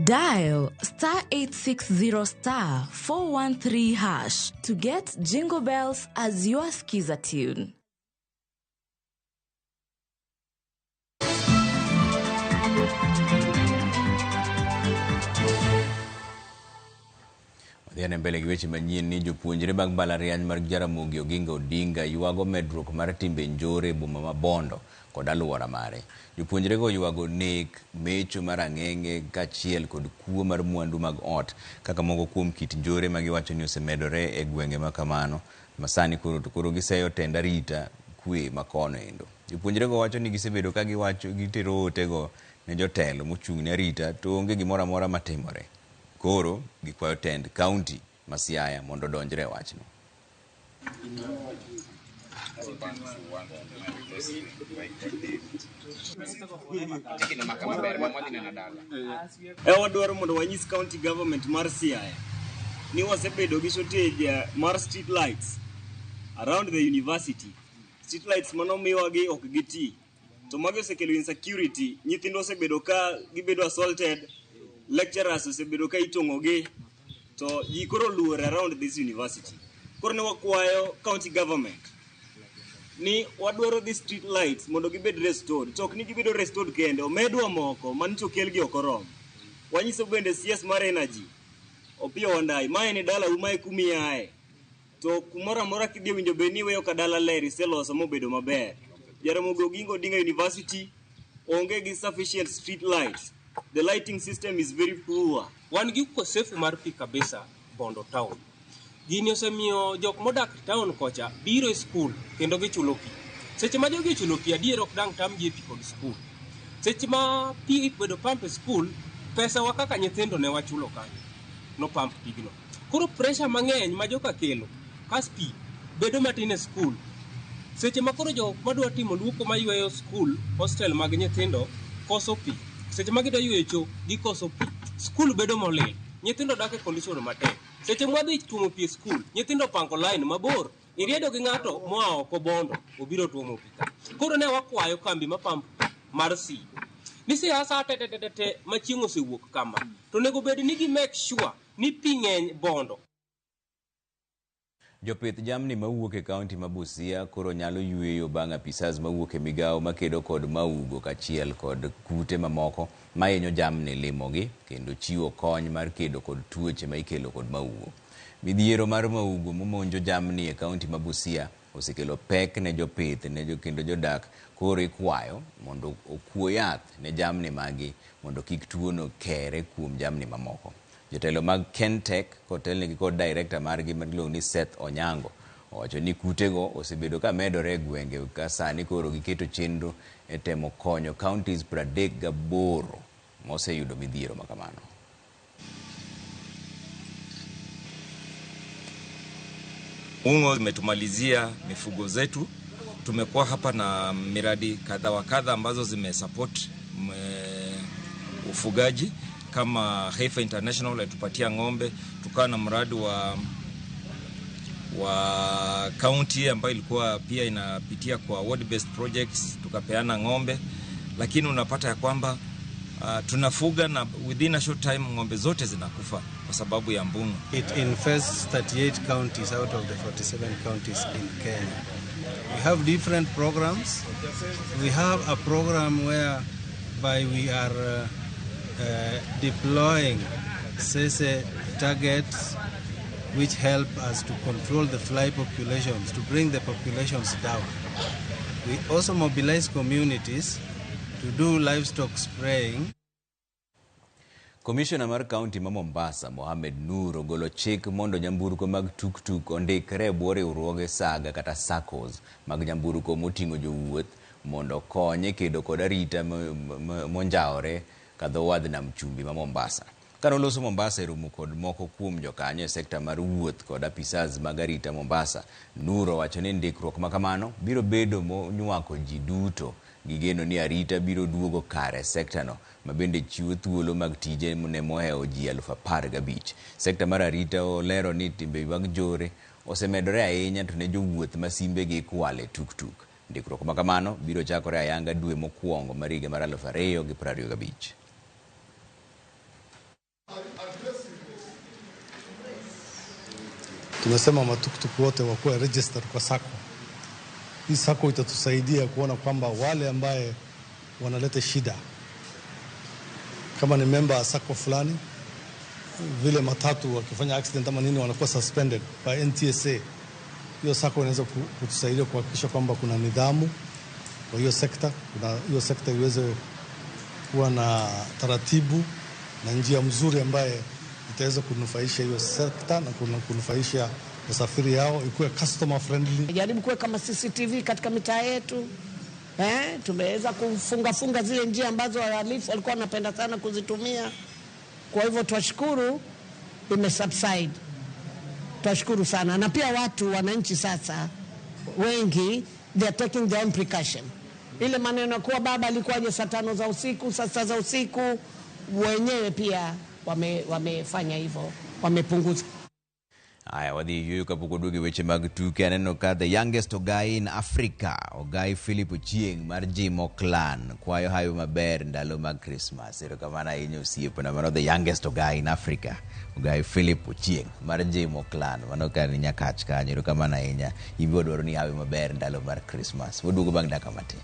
Dial star 860 star 413 hash to get Jingle Bells as your skiza tune. Wadhi mbele gi weche manyien ni jopuonjre mag mbalariany mar Jaramogi Oginga Odinga ywago medruok mar timbe njore e boma ma Bondo kod alwora mare. Jopuonjrego ywago nek, mecho mar ang'enge kaachiel kod kuo mar mwandu mag ot kaka moko kuom kit njore ma giwacho ni osemedore e gwenge ma kamano ma sani koro to koro giseyo tend arita kwe ma kono endo. Jopuonjrego wacho ni gisebedo ka giwacho gitero otego ne jotelo mochung' ne arita to onge gimoro amora matimore. Koro gikwayo tend kaunti ma Siaya mondo odonjre e wachno. Wadwaro mondo wanyis county government mar Siaya ni wasebedo gi shortage mar street lights around the university. Street lights manomiwagi ok giti. To magi osekelo insecurity. Nyithindo osebedo ka gibedo assaulted, lecturers osebedo ka itong'ogi, to ji koro oluor around this university. Koro ne wakwayo county government ni wadwaro the street lights mondo gibed restored. To ok ni gibedo restored kende, omedwa moko manyicho okelgi ok oromo. Wanyiso bende CS mar energy, Opiyo Wandayi, mae ni dalau, mae kumiaye. To kumoro amora kidhi owinjo bed ni iweyo ka dala ler iseloso mobedo maber. Jaramogi Oginga Odinga University onge gi sufficient street lights. The lighting system is very poor. Wan gi ukosefu mar pi kabisa Bondo town. Gini osemiyo jok modak town kocha biro e skul kendo gichulo pi. Seche ma jogi ochulo pi adier ok dang' tamgi e pi kod skul. Seche ma pi ibedo pump e skul, pesa wa kaka nyithindo ne wachulo kanyo. No pump pigno. Koro pressure mang'eny ma joka kelo kas pi bedo matin e skul. Seche ma koro jok madwa timo luoko mayweyo skul, hostel mag nyithindo koso pi. Seche ma gidwa yweyo cho, gikoso pi. Skul bedo molil. Nyithindo dak e condition matek. Seche mwadhi tuomo pi e skul, nyithindo opango line mabor. Iriedo gi ng'ato moa oko Bondo, obiro tuomo pi ka. Koro ne wakwayo kambi ma pump mar Siyo ni siasa te te te te ma chieng' osewuok kama to onego bed ni gi make sure ni pi ng'eny Bondo. Jopith jamni mawuok e kaunti ma Busia koro nyalo yueyo bang' apisas mawuok e migawo makedo kod maugo kachiel kod kute mamoko mahinyo jamni limogi kendo chiwo kony mar kedo kod tuoche ma ikelo kod maugo. Midhiero mar maugo momonjo jamni e kaunti ma Busia osekelo pek ne jopith ne kendo jodak koro ikwayo mondo okuo yath ne jamni magi mondo kik tuono kere kuom jamni mamoko. Jotelo mag Kentech kotelnegi kod director margi miluongo ni Seth Onyango owacho ni kutego osebedo ka medore e gwenge ka sani koro giketo chenro e temo konyo counties 38 moseyudo midhiero makamano. Ungo imetumalizia mifugo zetu. Tumekuwa hapa na miradi kadha wa kadha ambazo zimesupport ufugaji kama Heifer International alitupatia ng'ombe, tukawa na mradi wa county ambayo ilikuwa pia inapitia kwa ward based projects, tukapeana ng'ombe, lakini unapata ya kwamba tunafuga na within a short time ng'ombe zote zinakufa kwa sababu ya mbungo. It infests 38 counties out of the 47 counties in Kenya. We have different programs. We have a program whereby we are deploying SESE targets which help us to control the fly populations, to bring the populations down. We also mobilize communities to do livestock spraying. Commissioner mar kaunti ma Mombasa, Mohamed Nur, ogolo chik mondo nyamburko mag tuk-tuk ondikre e bwo riwruoge saga kata SACCOs mag nyamburko moting'o jowuoth mondo okony e kedo kod arita monjawore ka dho wadh nam chumbi ma Mombasa. Kane oloso Mombasa e romo kod moko kuom jokanyo e sekta mar wuoth kod apisas mag arita Mombasa, Nur owacho ni ndikruok ma kamano biro bedo monywako ji duto gi geno ni arita biro duogo kare e sektano ma bende chiwo thuolo mag tije ne mohewo ji 15,000. Sekta mar arita olero ni timbe mag jore osemedore ahinya to ne jowuoth ma simbegi ikwalo e tuk-tuk. Ndikruok ma kamano biro chakore ayanga dwe mokwongo mar higa mar 2025. Tumesema matuktuk wote wakuwe registered kwa SACCO. Hii SACCO itatusaidia kuona kwamba wale ambaye wanaleta shida, kama ni member wa SACCO fulani, vile matatu wakifanya accident ama nini wanakuwa suspended by NTSA. Hiyo SACCO inaweza kutusaidia kuhakikisha kwamba kuna nidhamu kwa hiyo sekta, kuna hiyo sekta iweze kuwa na taratibu na njia mzuri ambaye itaweza kunufaisha hiyo sekta na kunufaisha wasafiri yao, ikuwe customer friendly. Jaribu kuweka kama CCTV katika mitaa yetu. Tumeweza kufunga zile njia ambazo wahalifu walikuwa wanapenda sana kuzitumia. Kwa hivyo twashukuru imesubside. Twashukuru sana. Na pia watu wananchi sasa wengi they are taking their own precaution. Ile maneno kuwa baba alikuwa saa 5 za usiku, saa 6 za usiku, wenyewe pia wamefanya hivyo, wamepunguza. Aya, wadhi yueyo kapok oduogo e weche mag tuke. Aneno ka the youngest Ogai in Africa, Ogai Philip Ochieng' mar Jimo Clan, kwayo hayo maber ndalo mag Christmas. Erokamano ahinya osiepna, mano the youngest Ogai in Africa, Ogai Philip Ochieng' mar Jimo Clan. Mano ka ni Nyakach kanyo, erokamano ahinya. In be wadwaro ni hawi maber ndalo mar Christmas. Waduogo bang' dakika matin.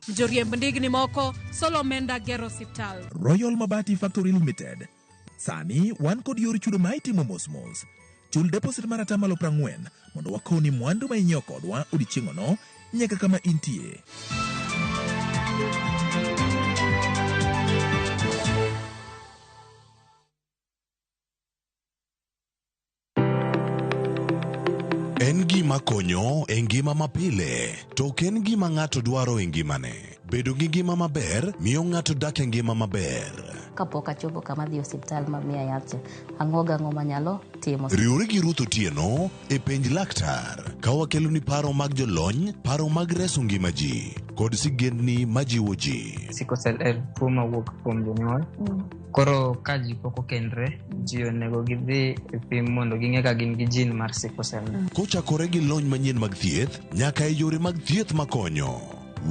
Joriemb ndigni moko solo omenda gero osiptal. Royal Mabati Factory Limited. Sani wan kod yor chudo ma itimo mos mos. Chul deposit mar 40% mondo wakoni mwandu ma inyiewo kodwa odiechieng'ono nyaka kama intie. En gima konyo e ngima mapile, to ok en gima ng'ato dwaro e ngimane. Bedo gi ngima maber miyo ng'ato dak e ngima maber. kapok achopo kama adhi e osiptal ma miya yath cha. Ang'o gang'o manyalo timo. Riwri gi Ruth Otieno e Penj Laktar ka wakeloni paro mag jolony, paro mag reso ngima ji, kod sigendni majiwo ji. Sickle cell en tuo mawuok kuom jonyuol. Koro ka ji pok okendre, ji onego gidhi e pim mondo ging'e ka gin gi gene mar sickle cell. Kochakore gi lony manyien mag thieth nyaka e yore mag thieth makonyo,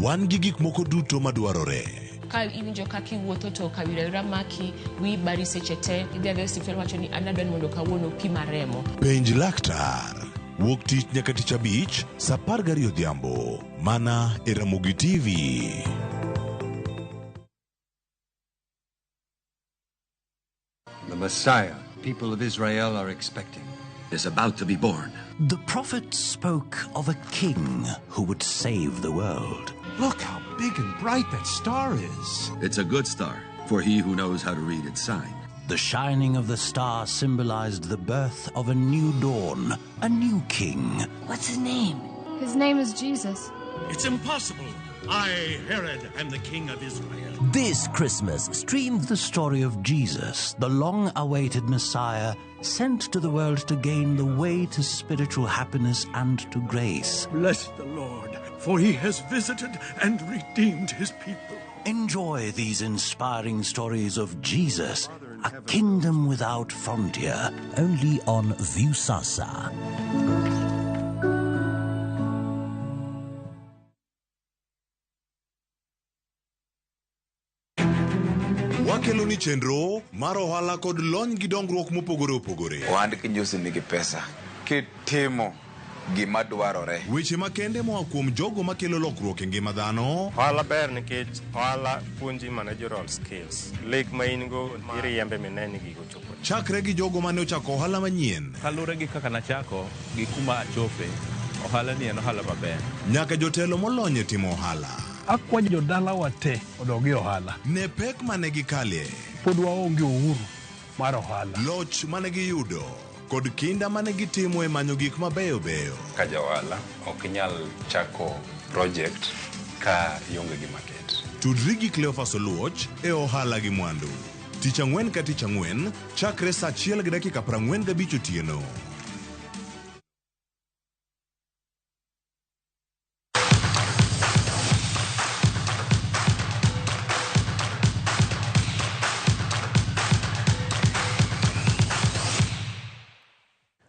wan gi gik moko duto madwarore. Ka iwinjo kaka iwuotho to kawira wira maki, wiyi bari seche te, idhi adhiya e osiptal iwacho ni an adwa ni mondo kawuono opima remo. Penj Laktar. Wuok tich nyaka tich abich, saa 12 odhiambo, mana e Ramogi TV. The Messiah people of Israel are expecting is about to be born. The prophet spoke of a king who would save the world. Look how big and bright that star is. It's a good star for he who knows how to read its sign. The shining of the star symbolized the birth of a new dawn, a new king. What's his name? His name is Jesus. It's impossible. I, Herod, am the king of Israel. This Christmas, stream the story of Jesus, the long awaited Messiah, sent to the world to gain the way to spiritual happiness and to grace. Bless the Lord, for he has visited and redeemed his people. Enjoy these inspiring stories of Jesus, a kingdom without frontier, only on Viusasa. Wakeloni chenro mar ohala kod lony gi dongruok mopogore opogore. Ohand kinjusi nigi pesa kitimo gima dwarore. Weche makende moa kuom jogo makelo lokruok e ngima dhano. Ohala ber nikech ohala puonji managerial skills. Lek ma in go iriembe mine ni gigo ochopo. Chakre gi jogo mane ochako ohala manyien. Kaluwore gi kaka nachako gi kuma achope, ohala ni en ohala maber. Nyaka jotelo molony e timo ohala. Akwayo jodalawa te odog e ohala. Ne pek mane gikale. Pod waonge uhuru mar ohala. Loch mane giyudo kod kinda mane gitimo e manyo gik mabeyo beyo. Ka ja ohala ok inyal chako project ka ionge gi market. Tudri gi Cleophas Oluoch e ohala gi mwandu. Tich ang'wen ka tich ang'wen chakre saa 1:45 otieno.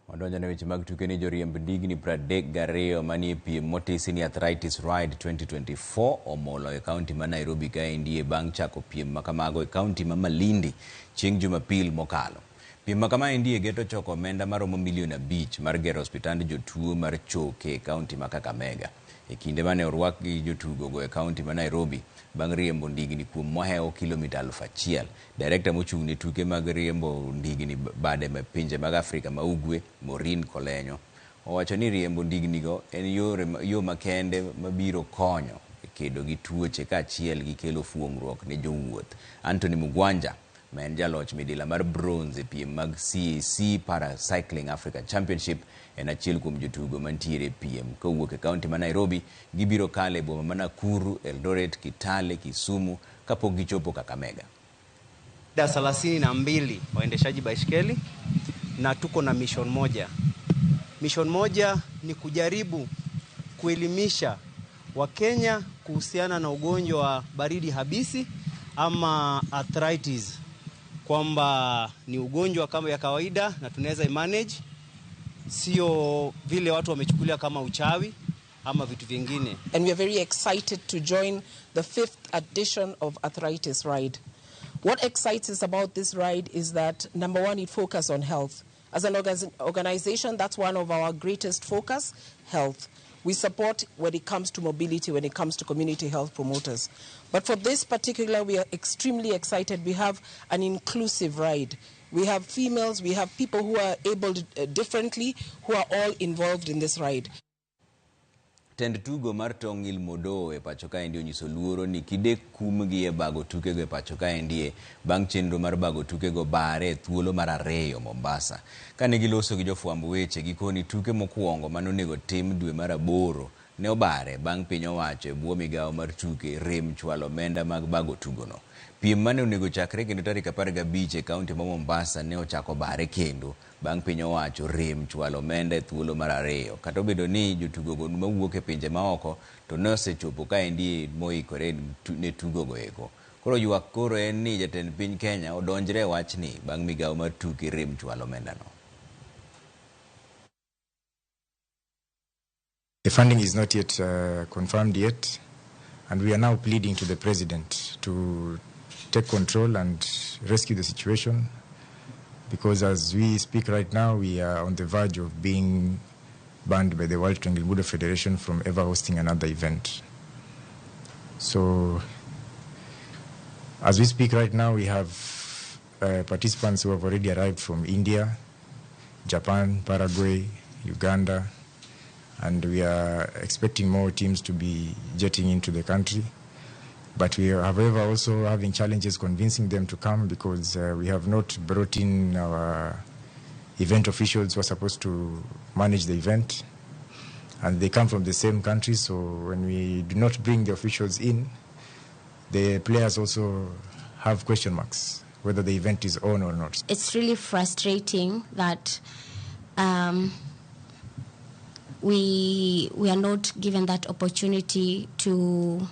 Wadonjo ne weche mag tuke ni joriemb ndigni 32 manie piem motisi ni Arthritis Ride 2024 omolo e kaunti ma Nairobi kaendie bang' chako piem makamago e kaunti ma Malindi chieng' Jumapil mokalo. Piem makamaendie geto choko omenda maromo milion 5 mar gero osiptand jotuo mar choke e kaunti ma Kakamega. E kinde mane orwak gi jotugo go e kaunti ma Nairobi bang' riembo ndigni kuom mohewo kilomita 1000. Direkta mochung' ne tuke mag riembo ndigni bade pinje mag Afrika ma Ugwe, Maureen Kolenyo, owacho ni riembo ndignigo en yo makende mabiro konyo e kedo gi tuoche kaachiel gi kelo fuong'ruok ne jowuoth. Anthony Mugwanja, ma en jaloch midila mar bronze e piem mag CAC Para Cycling Africa Championship, en achiel kuom jotugo mantiere e piem. Kowuok e kaunti ma Nairobi, gibiro kalo e boma ma Nakuru, Eldoret, Kitale, Kisumu kapok gichopo Kakamega. 32 waendeshaji baiskeli na tuko na mission moja. Mission moja ni kujaribu kuelimisha Wakenya kuhusiana na ugonjwa wa baridi habisi ama arthritis, kwamba ni ugonjwa kama ya kawaida na tunaweza manage, sio vile watu wamechukulia kama uchawi ama vitu vingine. And we are very excited to join the 5th edition of Arthritis Ride. What excites us about this ride is that, number one, it focuses on health. As an organization, that's one of our greatest focus, health. We support when it comes to mobility, when it comes to community health promoters. But for this particular, we are extremely excited. We have an inclusive ride. We have females, we have people who are able differently, who are all involved in this ride. Tend tugo mar tong' Ilmodo e pacho kaendi onyiso luoro ni kidek kumgi e bago tukego e pacho kaendi bang' chenro mar bago tukego bare e thuolo mar 2 Mombasa. Kane giloso gi jofwamb weche, gikoni tuke mokwongo mane onego tim dwe mar 8 ne obare bang' piny owacho e bwo migawo mar tuke rem chwalo omenda mag bago tugono. Piem mane onego chakre kendo tarik 15 e kaunti ma Mombasa ne ochako bare kendo bang' piny owacho rem chwalo omenda e thuolo mar ariyo. Kata obedo ni jotugogo mawuok e pinje maoko to ne osechopo kaendi moikore ne tugogo eko. Koro ywak koro en ni jatend piny Kenya odonjre e wachni bang' migawo mar tuke rem chwalo omendano. The funding is not yet confirmed yet, and we are now pleading to the president to take control and rescue the situation, because as we speak right now, we are on the verge of being banned by the World Triangle Budo Federation from ever hosting another event. So, as we speak right now, we have participants who have already arrived from India, Japan, Paraguay, Uganda, and we are expecting more teams to be jetting into the country. But we are, however, also having challenges convincing them to come, because we have not brought in our event officials who are supposed to manage the event. And they come from the same country, so when we do not bring the officials in, the players also have question marks whether the event is on or not. It's really frustrating that we are not given that opportunity to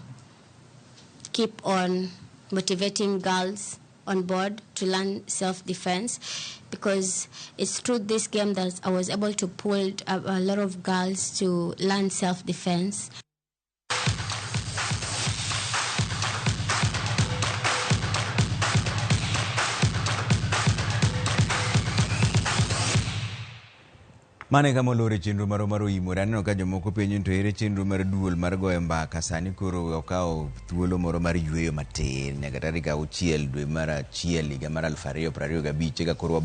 keep on motivating girls on board to learn self-defense, because it's through this game that I was able to pull a lot of girls to learn self-defense. Mane kama olore chenro marwa mar oimore. Aneno ka jomoko penjo ni to ere chenro mar duol mar goyo mbaka sani koro okawo thuolo moro mar yueyo matin nyaka tarik 6 dwe mar 1 higa mar 2025 eka koro